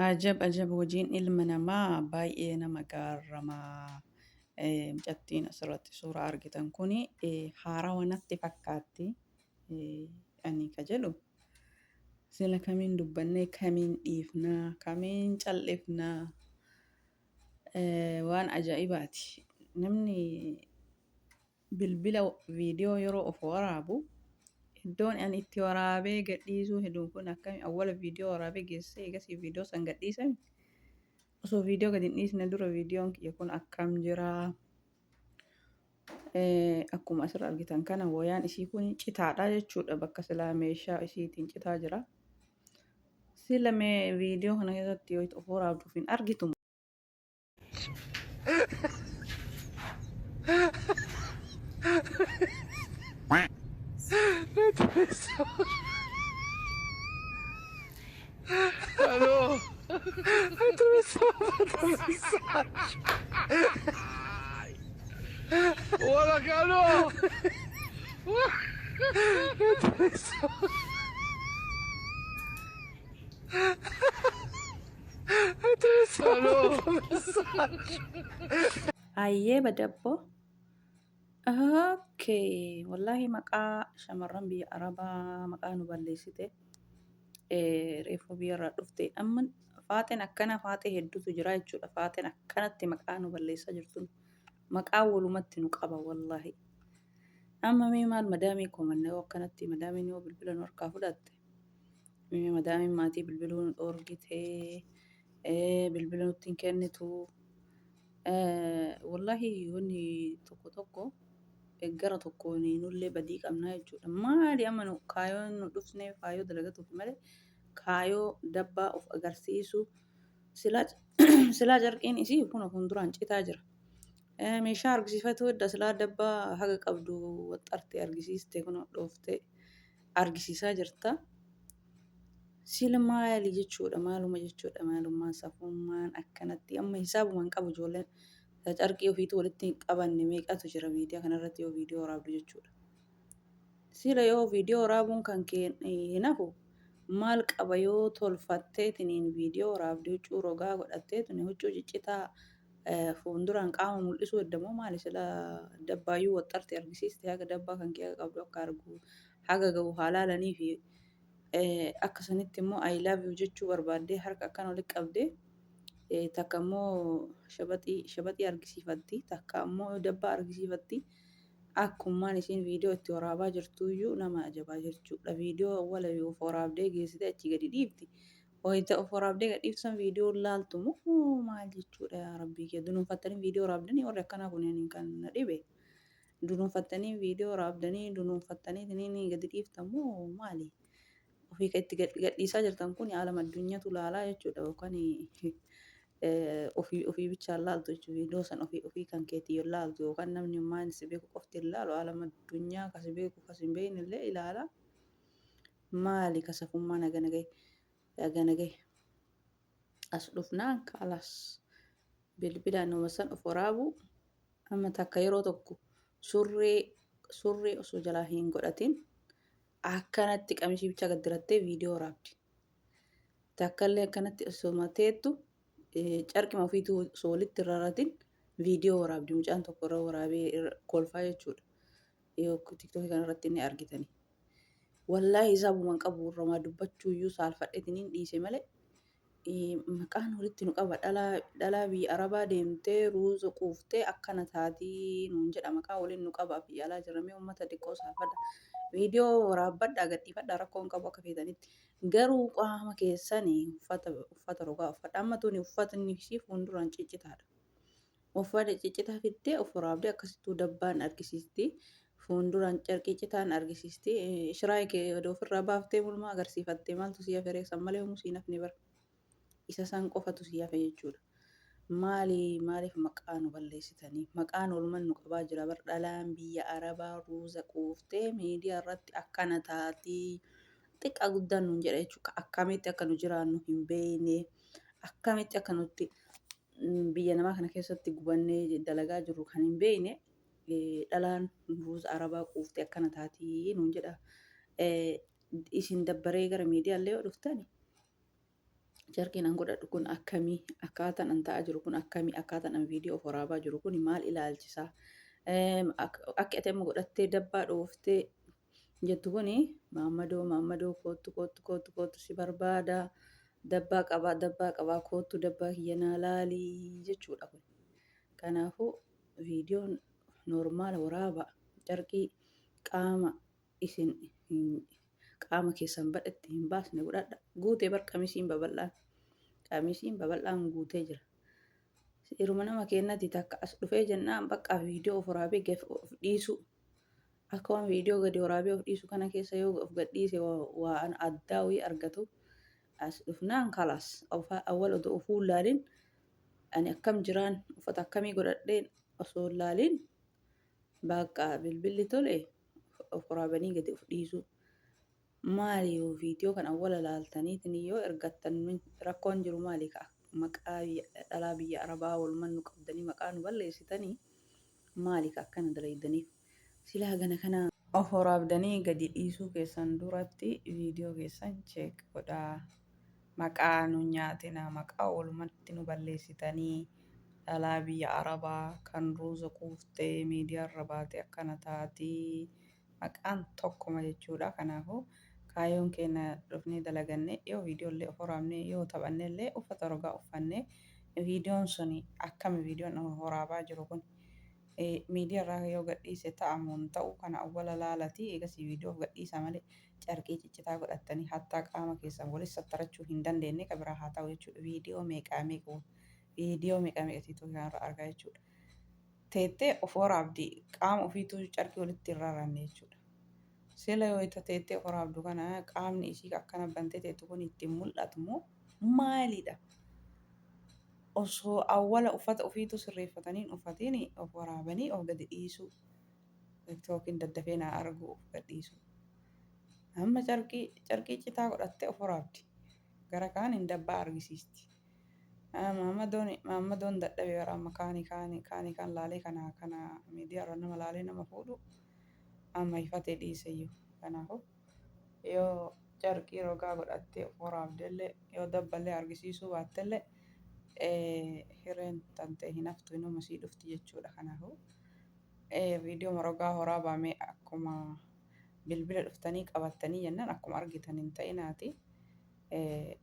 Ajab ajab hojiin ilma namaa baay'ee nama gaarrama. Mucattiin asirratti suuraa argitan kuni haarawa natti fakkaatti. Ani ka jedhu sila kamiin dubbannee kamiin dhiifnaa kamiin cal'ifnaa waan ajaa'ibaati. Namni bilbila viidiyoo yeroo of waraabu iddoon ani itti waraabee gadhiisuu hedu kun akkami awwala viidiyoo waraabee geessee eegasii viidiyoo san gadhiisami osoo viidiyoo gadi hin dhiisne dura viidiyoon kiyya kun akkam jira. Akkuma asirra argitan kana wayaan isii kun citaadha jechuudha bakka silaa meeshaa isiitiin citaa jira. Sila mee viidiyoo kana keessatti yoo of waraabdu of hin argitu. Aló. Hola, Carlos. Ayyee badabbo. Okay. Wallaahi maqaa shamarran biyya Arabaa maqaa nu balleessite. Reefuu biyyarraa dhufte. Amma faaxeen akkana faaxee hedduutu jira jechuudha. Faaxeen akkanatti maqaa nu balleessaa jirtu. Maqaa walumatti nu qaba wallaahi. Amma mee maal madaamii komanna yoo akkanatti madaamiin yoo bilbila nu harkaa fudhatte. Madaamiin maatii bilbiluu nu dhoorgite. Bilbila nutti hin kennitu. Wallaahi wanni tokko tokko gara tokkoon nullee badii qabna jechuudha. Maali amma nu kaayoon nu dhufnee kaayoo dalagatuuf malee kaayoo dabbaa of agarsiisu silaa silaa carqiin isii kun fuulduraan citaa jira. Meeshaa argisiifatu edda silaa dabbaa haga qabdu waxxarte argisiiste kun dhooftee argisiisaa jirta. Sila maali jechuudha maaluma jechuudha maalummaan safummaan akkanatti amma hisaabuma hin qabu ijoolleen carqii ofiitu walitti hin qabanne meeqatu jira miidiyaa kanarratti yoo viidiyoo waraabdu jechuudha. Sila yoo viidiyoo waraabuun kan kee hin hafu maal qaba yoo tolfatteetiniin viidiyoo waraabde huccuu rogaa godhatteetini huccuu ciccitaa fuulduraan qaama mul'isuu eddamoo maali sila dabbaayyuu waxxarte argisiiste haga dabbaa kan kee haga qabdu akka argu haga gahu haa laalanii fi akka sanitti immoo I love you jechuu barbaaddee harka akkana walitti qabdee takka immoo shabaxii shabaxii argisiifatti takka immoo dabbaa argisiifatti akkumaan isiin viidiyoo itti waraabaa jirtuyyuu nama ajabaa jechuudha. Viidiyoo awwala of waraabdee geessite achi gadi dhiifti. Wayita of waraabdee gad dhiiftu san viidiyoo laaltu moo maal jechuudha yaa rabbii kee dunuunfattanii viidiyoo waraabdanii warri akkanaa kun kan na dhibe. Dunuunfattanii viidiyoo waraabdanii dunuunfattanii isiniin gadi dhiiftan moo maali? Ofii kan itti gadhiisaa jirtan kun aalama addunyaatu laalaa jechuudha yookaan ofii ofii bichaan laaltu jechuudha. Viidiyoo san ofii ofii kan keetii yoo laaltu yookaan namni maan si beeku qofti hin laalu aalama addunyaa kasi beeku kasi hin beekne illee ilaala. Maali ka safummaan hagana gahe hagana gahe as dhufnaan kalas bilbilaan nama san of waraabu amma takka yeroo tokko surree surree osoo jalaa hin godhatin akkanatti qamishii bichaa gad dirattee viidiyoo waraabdi. Takkallee akkanatti osoo teettu carqima ofiitu osoo walitti hin raratin viidiyoo waraabdi. Mucaan tokko irra waraabee kolfaa jechuudha. Yoo tiktookii kanarratti inni argitani. Wallaahi hisaabuma hin qabu irramaa dubbachuuyyuu saalfadhetiniin dhiise malee maqaan walitti nu qaba dhalaa dhalaa biyya arabaa deemtee ruuza quuftee akkana taatii nuun jedha maqaan waliin nu qaba biyya alaa jirra mee uummata xiqqoo saalfadha viidiyoo waraabbadhaa gadhiifadhaa rakkoo hin qabu akka feetanitti garuu qaama keessanii uffata uffata rogaa uffadha amma tuni uffatni ishii fuulduraan ciccitaadha. Uffata ciccitaa fiddee of waraabdee akkasittuu dabbaan argisiisti. Fuulduraan carqii citaan argisiisti. Shiraay kee odoo ofirraa baaftee mulmaa agarsiifattee maaltu si hafe ree san malee homuu siin hafne bara. Isa san qofatu si hafe jechuudha. Maali maaliif maqaa nu balleessitanii? Maqaan waluman nu qabaa jira bar dhalaan biyya Arabaa ruuza quuftee miidiyaa irratti akkana taatii. Xiqqaa guddaan nuun jedha jechuudha. Akkamitti akka nu jiraannu hin beekne. Akkamitti akka nutti biyya namaa kana keessatti gubannee dalagaa jirru kan hin beekne dhalaan ruuza arabaa quuftee akkana taatii nuun jedha. Isin dabbaree gara miidiyaallee yoo dhuftani Carqiin an godhadhu kun akkamii? Akkaataan an ta'aa jiru kun akkamii? Akkaataan an viidiyoo of waraabaa jiru kun maal ilaalchisaa? Akki ati amma godhattee dabbaa dhooftee jettu kuni maammadoo maammadoo koottu koottu koottu koottu si barbaada dabbaa qabaa dabbaa qabaa koottu dabbaa kiyya naa laalii jechuudha kun. Kanaafuu viidiyoon noormaala waraaba carqii qaama isin hin qaama keessan badhetti hin baasne godhadha. Guutee bar qamisiin babal'aan. Qamisiin babal'aan guutee jira. Seeruma nama keennati takka as dhufee jennaan bakka viidiyoo of waraabee gad of dhiisu. Akka waan viidiyoo gadi waraabee of dhiisu kana keessa yoo of gad dhiise waan addaa wayii argatu as dhufnaan kalaas awwal odoo ofuu hin laalin ani akkam jiraan uffata akkamii godhadheen osoo hin laalin bakka bilbilli tole of waraabanii gadi of dhiisuu. Maali yoo viidiyoo kan awwala laaltaniitiin yoo ergattan rakkoon jiru maali ka maqaa dhalaa biyya arabaa waluman nu qabdanii maqaa nu balleessitanii maali ka akkana dalaydaniif silaa gana kana of waraabdanii gadi dhiisuu keessan duratti viidiyoo keessan check godhaa maqaa nu nyaatina maqaa walumatti nu balleessitanii dhalaa biyya arabaa kan ruuza quuftee miidiyaarra baate akkana taatii maqaan tokkuma jechuudha. Kanaafuu kaayyoon keenya dhufnee dalaganne yoo viidiyoo illee of waraabne yoo taphanne illee uffata rogaa uffanne viidiyoon suni akkami viidiyoon waraabaa jiru kun miidiyaa irraa yoo gadhiise ta'a moo hin ta'u kana awwala laalati eegasii viidiyoo of gadhiisa malee carqii ciccitaa godhattanii hattaa qaama keessan walis sattarachuu hin dandeenye ka biraa haa ta'u jechuudha. Viidiyoo meeqaa meeqa viidiyoo meeqa meeqa tiiktookii kanarra argaa jechuudha. Teettee of waraabdi qaama ofiituu carqii walitti hin raranne jechuudha. Sila yoo itti teettee of waraabdu kana qaamni isii akkana bantee teettu kun ittiin mul'atu moo maalidha? Osoo awwala uffata ofiituu sirreeffatanii hin uffatiin of waraabanii of gadi dhiisuu. Tiktookiin daddafee naa argu of gad dhiisuu. Amma carqii carqii citaa godhattee of waraabdi. Gara kaaniin dabbaa argisiisti. Maammadoon maammadoon dadhabe bara amma kaani kaani kaani kan laalee kana kana miidiyaa irra nama laalee nama fuudhu amma ifatee dhiiseyyuu. Kanaafuu yoo carqii rogaa godhattee of waraabdellee yoo dabballee argisiisuu baattellee hireen tantee hin haftu inuma sii dhufti jechuudha. Kanaafuu viidiyoo rogaa waraabame akkuma bilbila dhuftanii qabattanii jennaan akkuma argitan hin ta'inaati.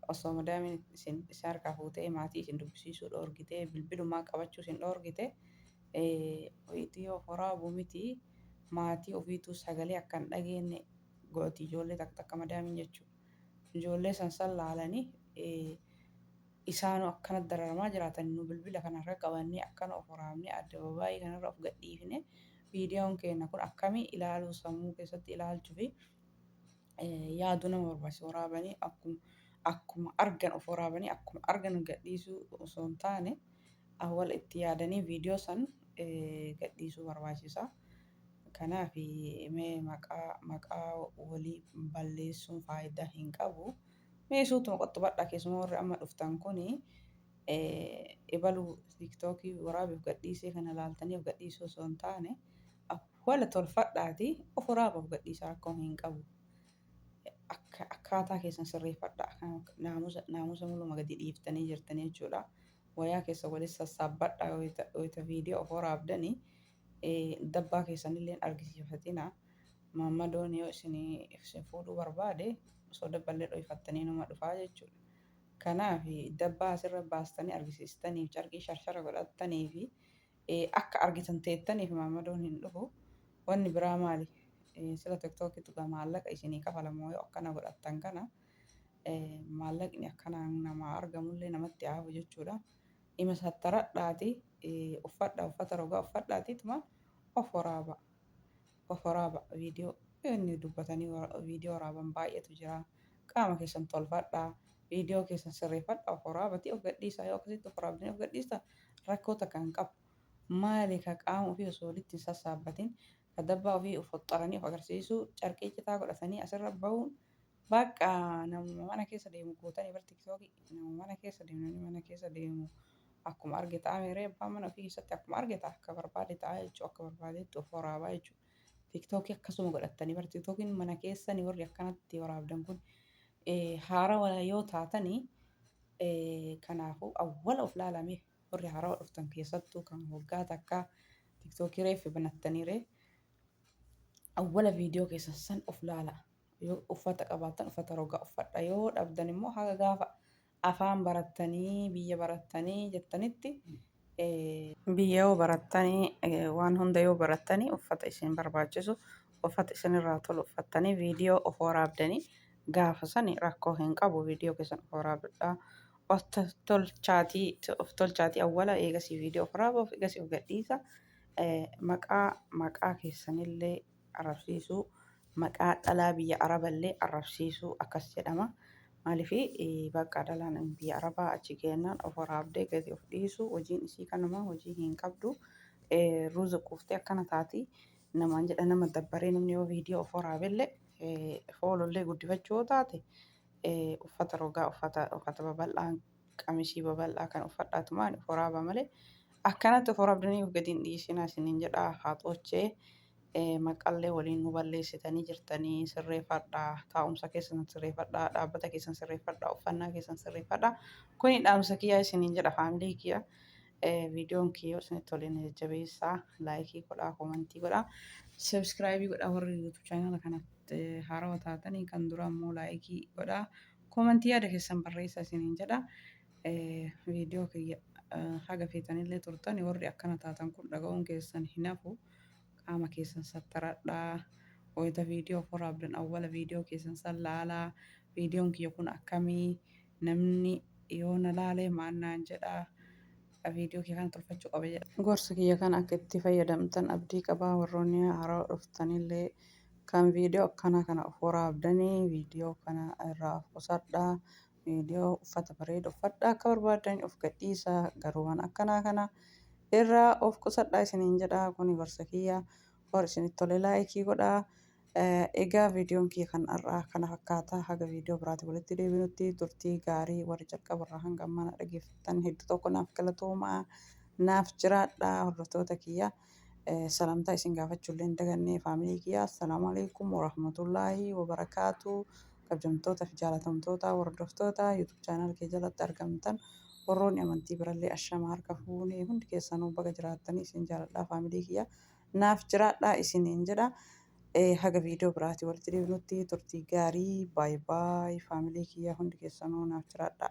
Osoo madaamiin isin isin harkaa fuutee maatii isin dubbisiisuu dhoorgitee bilbilumaa qabachuu isin dhoorgite viidiyoo of waraabuu miti maatii ofiituu sagalee akka hin dhageenye gooti ijoollee takka takka madaamiin jechuudha. Ijoollee san san laalanii isaanuu akkana dararamaa jiraatan nu bilbila kana harka qabannee akkana of waraabnee addababaayii kanarra of gadhiifne viidiyoon keenya kun akkamii ilaaluu sammuu keessatti ilaalchuu fi yaaduu nama barbaachisa. Waraabanii akkuma akkuma argan of waraabanii akkuma argan gadhiisuu osoo hin taane awwal itti yaadanii viidiyoo san gadhiisuu barbaachisa. Kanaaf mee maqaa maqaa walii balleessuun faayidaa hin qabu. Mee suutuma qoxxobadhaa keessumaa warri amma dhuftan kuni ebaluu tiktookii waraabeef gadhiisee kana laaltanii of gadhiisuu osoo hin taane awwala tolfadhaati of waraaba of gadhiisa rakkoo hin qabu. Akka akkaataa keessan sirreeffadhaa naamusa naamusa muluma gadi dhiiftanii jirtanii jechuudha. Wayaa keessa walis sassaabbadhaa wayita viidiyoo of waraabdanii dabbaa keessanillee argisiifatina. Maammadoon yoo isin isin fuudhuu barbaade osoo dabballee dhoyfattanii numa dhufaa jechuudha. Kanaaf dabbaa asirra baastanii argisiistaniif carqii sharshara godhattanii fi akka argitan teettaniif maammadoon hin dhufu. Wanni biraa maali? Sila tiktookitu gaa maallaqa isinii kafalamu yoo akkana godhattan kana maallaqni akkanaan namaa argamullee namatti haafu jechuudha. Ima sattaradhaati uffadha uffata rogaa uffadhaati tuma of waraaba. Of waraaba viidiyoo inni dubbatanii viidiyoo waraaban baay'eetu jira. Qaama keessan tolfadhaa. Viidiyoo keessan sirreeffadhaa of waraabati of gadhiisaa yoo akkasitti of waraabdanii of gadhiistan rakkoo takka hin qabu. Maali ka qaama ofii osoo walitti hin sassaabbatin ka dabbaa ofii of xoxxaranii of agarsiisuu carqii citaa godhatanii asirra bahuun bakka namuma mana keessa deemu gootanii bar tiktookii namuma mana keessa deemu namni mana keessa deemu akkuma arge ta'a meeree abbaan mana ofii keessatti akkuma arge ta'a akka barbaade ta'a jechuudha akka barbaadetti of waraabaa jechuudha. Tiktookii akkasuma godhattanii bar tiktookiin mana keessanii warri akkanatti waraabdan kun haarawa yoo taatanii Kanaafuu awwala of laalame warri haarawaa dhuftan keessattuu kan waggaa takkaa tiktookii reeffi banattaniire awwala viidiyoo keessan san of laala. Yoo uffata qabaattan uffata rogaa uffadha. Yoo dhabdan immoo haga gaafa afaan barattanii biyya barattanii jettanitti biyya yoo barattanii waan hunda yoo barattanii uffata isin barbaachisu uffata isinirraa tolu uffattanii viidiyoo of waraabdanii gaafa sani rakkoo hin qabu viidiyoo keessan of waraabdhaa. Of tolchaatii of tolchaatii awwala eegasii viidiyoo of waraaba of eegasii of gadhiisa. Maqaa maqaa keessanillee arrabsiisuu maqaa dhalaa biyya Araballee arrabsiisuu akkas jedhama. Maaliif bakka dhalaan biyya Arabaa achi geennaan of waraabdee gadi of dhiisu hojiin isii kanuma hojii hin qabdu. Ruuza quuftee akkana taati namaan jedha nama dabbaree namni yoo viidiyoo of waraabellee foolollee guddifachuu yoo taate uffata rogaa uffata uffata babal'aa qamisii babal'aa kan uffadhaatumaan of waraabaa malee akkanatti of waraabdanii of gadi hin dhiisinaa isiniin jedha haxoochee. Maqallee waliin nu balleessitanii jirtanii sirreeffadhaa taa'umsa keessan sirreeffadhaa dhaabbata keessan sirreeffadhaa uffannaa keessan sirreeffadhaa kuni dhaamsa kiyyaa isiniin jedha faamilii kiyya. Viidiyoon kiyya isinitti tolee na jajjabeessaa like godhaa comment godhaa subscribe godhaa warri YouTube channel kanatti haarawaa taatanii kan dura immoo like godhaa comment yaada keessan barreessaa isiniin jedha. Viidiyoo kiyya haga feetanillee turtan warri akkana taatan kun dhaga'uun keessan hin hafu. Qaama keessan sattaradhaa. Wayita viidiyoo of waraabdan awwala viidiyoo keessan san laalaa. Viidiyoon kiyya kun akkamii namni yoo na laalee maal naan jedhaa viidiyoo kiyya kana tolfachuu qaba jedha. Gorsa kiyya kana akka itti fayyadamtan abdii qabaa warroonni haarawaa dhuftanillee kan viidiyoo akkanaa kana of waraabdanii viidiyoo kana irraa of qusadhaa. Viidiyoo uffata bareeda uffadhaa akka barbaaddan of gadhiisaa garuu waan akkanaa kana irraa of qusadhaa isiniin jedha kuni gorsa kiyya warri isinitti tole like godhaa. Egaa viidiyoon kiyya kan har'aa kana fakkaata haga viidiyoo biraatti walitti deebinutti turtii gaarii warri jalqabarraa hanga ammaa na dhageeffattan hedduu tokko naaf galatoomaa naaf jiraadhaa hordoftoota kiyya. Salamtaa isin gaafachuullee hin daganne faamilii kiyya. Assalaamu alaikum warahmatullaahi wabarakaatu. Kabajamtoota fi jaalatamtoota hordoftoota YouTube channel kee jalatti argamtan warroonni amantii birallee ashama harka fuunee hundi keessanuu baga jiraattanii isin jaaladhaa faamilii kiyya naaf jiraadhaa isiniin jedha. Haga viidiyoo biraatii walitti deebinutti turtii gaarii bye bye faamilii kiyya hundi keessanuu naaf jiraadhaa.